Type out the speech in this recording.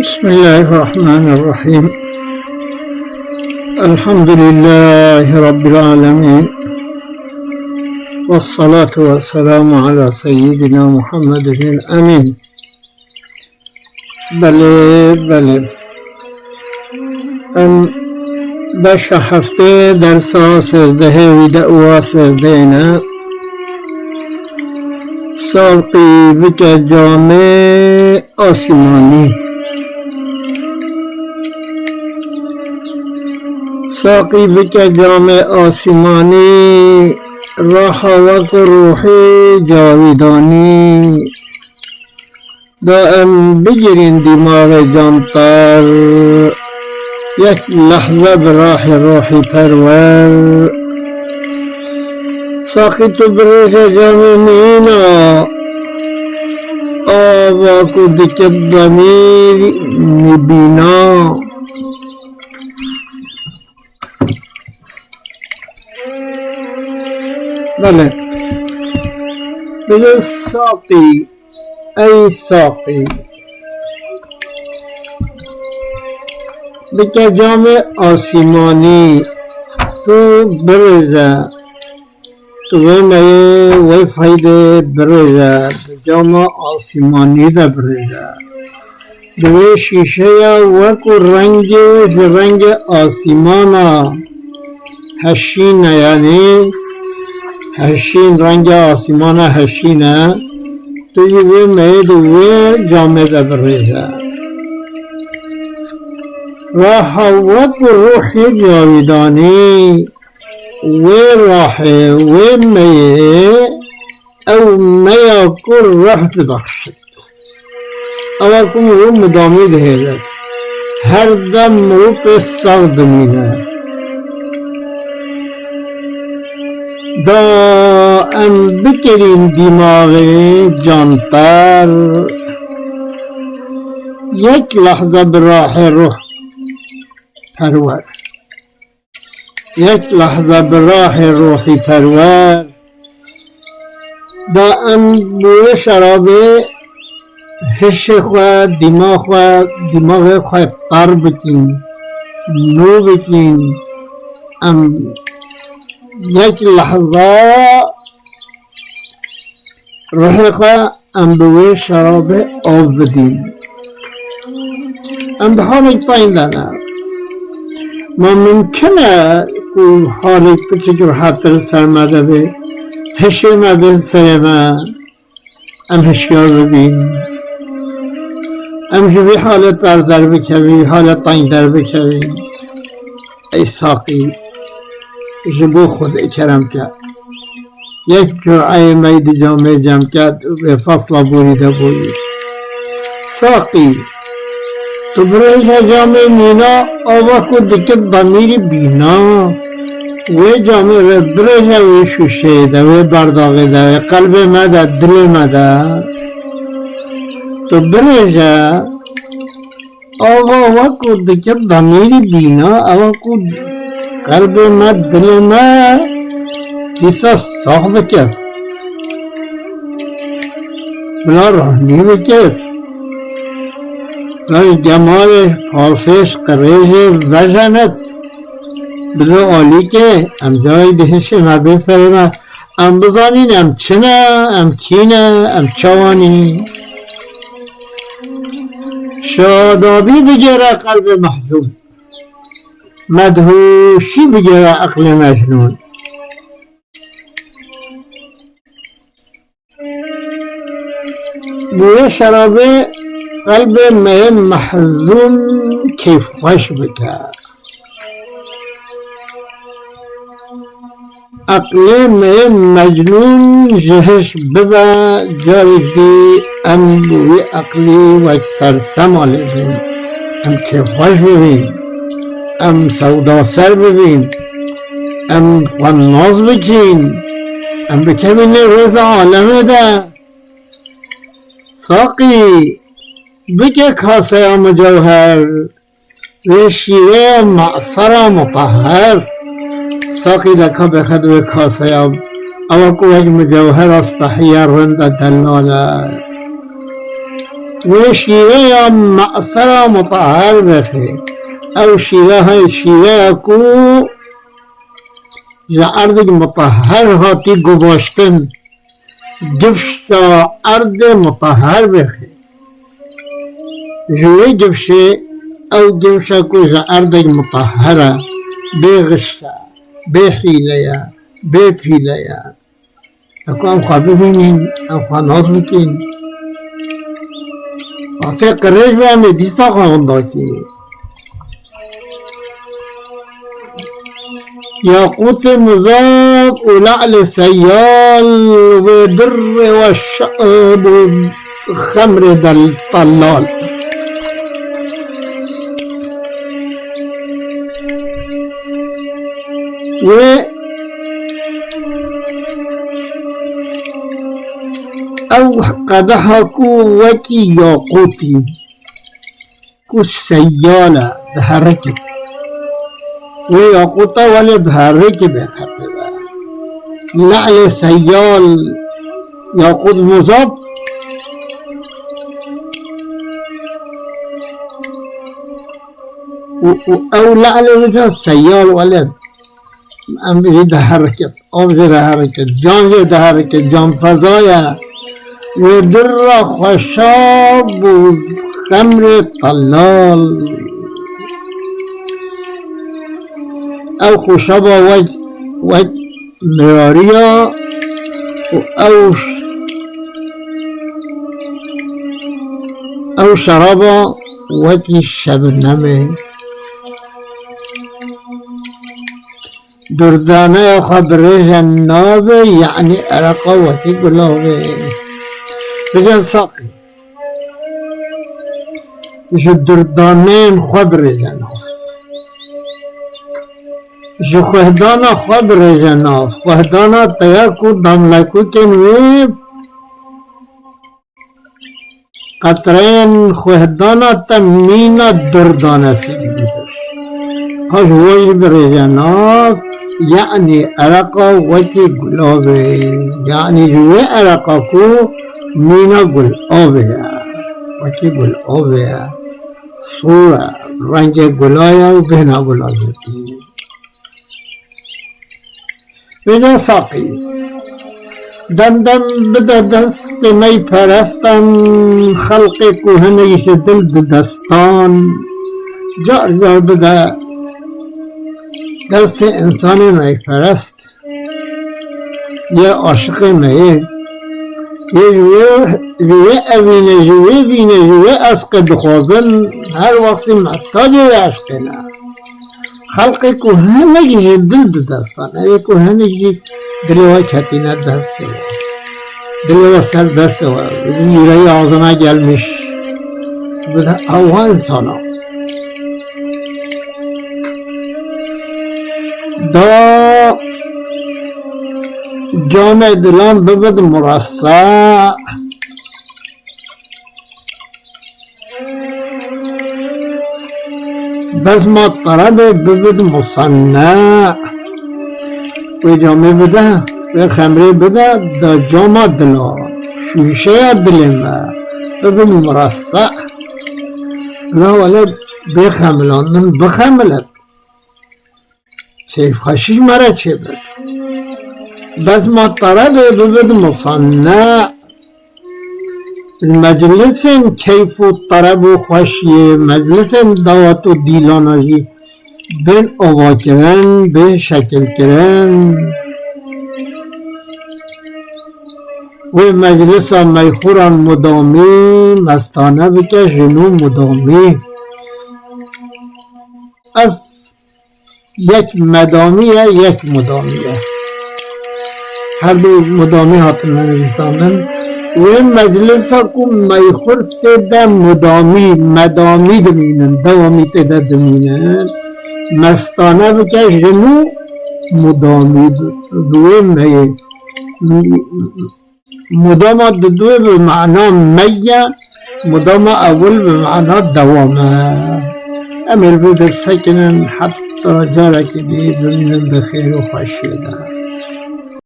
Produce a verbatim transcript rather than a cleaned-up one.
بسم الله الرحمن الرحيم. الحمد لله رب العالمين. والصلاة والسلام على سيدنا محمد الأمين. Belê, belê. Em beşa heftê dersa sêzdehê wî de û a sêzdehê ne. Saqî bike camê asîmanî. Saqî bike camê asîmanî, raha wek û ruhî cawîdanî. Da em bigirîn dîmaxê canter, yek lehze bi rahê ruhî perwer. Saqî tu birêje camê mîna, ava ku dike demîr mîbîna. Belê. Bide saqî. Ey saqî, bike camê asîmanî, tu birêze, tu wê meyê, wê feydê birêze, bi cama asîmanî de birêze. Di wê şîşeya wek û rengê wê ji rengê asîmana heşîn e, yanî heşîn, rengê asîmana heşîn e. Tu jî wê meyê di wê camê de birêje. Raha wek û ruhê cawîdanî, wê rahê, wê meyê, ew meya ku reh dibexşit. Ew e ku mirov midamî dihêle. Her dem mirov pê sax dimîne. Da em bikerîn dîmaxê canter, yek lehze bi rahê ruh perwer. Yek lehze bi rahê ruhî perwer. Da em bi wê şerabê hişê xwe, dîma xwe, dîmaxê xwe tar bikîn, nû bikîn. Em yek lehze ruhê xwe em bi wê şerabê av bidîn. Em di halek tayn de ne. Ma mimkin e ku halek piçik rehettir li ser me de bê, hişê me bê serê me, em hişyar bibîn. Em ji vî halê tar derbikevîn, vî halê tayn derbikevîn. Ey saqî, ji bo Xwedê kerem ke. Yek cureyê mey di camê cem ke, vê fasla borî de borî. Saqî, tu birêje camê mîna, ava ku dike demîrî bîna. Wê camê re birêje wê şûşeyê de, wê berdaxê de, wê qelbê me de, dilê me de. Tu birêje, ava wek ku dike demîrî bîna, ewa ku qelbê me, dilê me dîsa sax bike. Bila rohnî bike. Bila ji gemalê, pasêş, qirêjê vejenet. Bila alîkê, em carek di hişê me bê serê me. Em bizanîn em çi ne, em kî ne, em çawa nîn. Şadabî bigêre qelbê mehzûn. Medhûşî bigêre eqlê mecnûn. Bi wê şerabê qelbê me yê mehzûn keyfxweş bike. Eqlê me yê mecnûn ji hiş bibe, carek dî em bi wî eqlî wek sersemalê bin. Em kêfxweş bibîn. Em sewdaser bibîn. Em xwe nas bikîn. Em bikevînê rêza alemê de. Saqî, bike kaseya mucewher, vê şîreya mesera muteher. Saqî de ka bêxe di wê kaseya, ewa ku wek mucewhera spehî ye, rind e, delal e. Wê şîreya me'sera mutahher bixê. Ew şîre he, şîreya ku ji erdek mutahher hatî guvaştin. Gifşa erdê mutahher bixê. Ji wê gifşê, ew gifşa ku ji erdek mutahher e, bê xiş e, bê hîle ye, bê pîle ye. Eku em xwe bibînin, em xwe nas bikin. Wextê qirêj be, em ê dîsa xwe winda kî. Yaqûtê muzab û le'lê seyal wê dirrê we şab û xemrê del tellal. Wê ew qedeha ku wekî yaqûtî, ku seyal e, diherikit. Wê yaqûta welê diherikit bê xetê be. Le'lê seyal, yaqût muzab. Û, û ew le'lê wisa seyal welê. Em jî diherikit, av jî diherikit, can jî diherikit, can feza ye. Wê dirra xweşab û xemrê telal. Ew xweşaba wek, wek mirariya û ew ş-, ew şeraba wekî şebnemê. Durdaneya xwe birêje navê, yanî ereqa wekî gulavê. Bêje saqî. Ji durdaneyên xwe birêje nav. Ji xwehdana xwe birêje nav. Xwehdana te ya ku damlekokên wê Qetreyên xwehdana te mîna durdane sîdî bidir. Ha ji we jî birêje nav, yanî ereqa wekî gulavê, yanî ji wê ereqa ku mîna gulavê ye, wekî gulavê ye, sor e, rengê gula ye û bêhna gula zetî. Bêje saqî. Dem dem bide destê meyperestan, xelqê ku hinek ji dil didestan. Car car bide destê însanê meyperest. Yê aşiqê meyê. Yê ji wê, ji wê evîne, ji wê vîne, ji wê esqê dixwazin, her wextî mehtacê wê eşqê ne. Xelqê ku hinek ji dil didestan, ew ê ku hinek jî dilê we ketîne destê we. Dilê we ser destê we. Bizim yüreği ağzına gelmiş. Bide ewa insana. Da camê dilan bibid murassa. Bezma terebê bibid musanne. Wê camê bide, wê xemrê bide, da cama dila, şûşeya dilê me, bibid murassa. La wele bê xemilandin bixemilet. Keyfxweşî ji me re çêbir. Bezma terebê bibid musanne. Meclisên keyf û tereb û xweşiyê, meclisên dawet û dîlana jî bên avakirin, bên şekilkirin. Wê meclisa meyxuran mudamî, mestane bike ji nû mudamî. Ev Yek medamî ye, yek mudamî ye. Her du mudamî hatine nivîsandin. Wê meclisa ku meyxur tê de mudamî, medamî dimînin, dewamî tê de dimînin. Mestane bike ji nû mudamî bi, bi wê meyê. Mudama didû bi mana meye, mudama ewil bi mana dewam e. Em ê li vê dersekinin heta carekî dî bimînin bi xêr û xweşiyê de.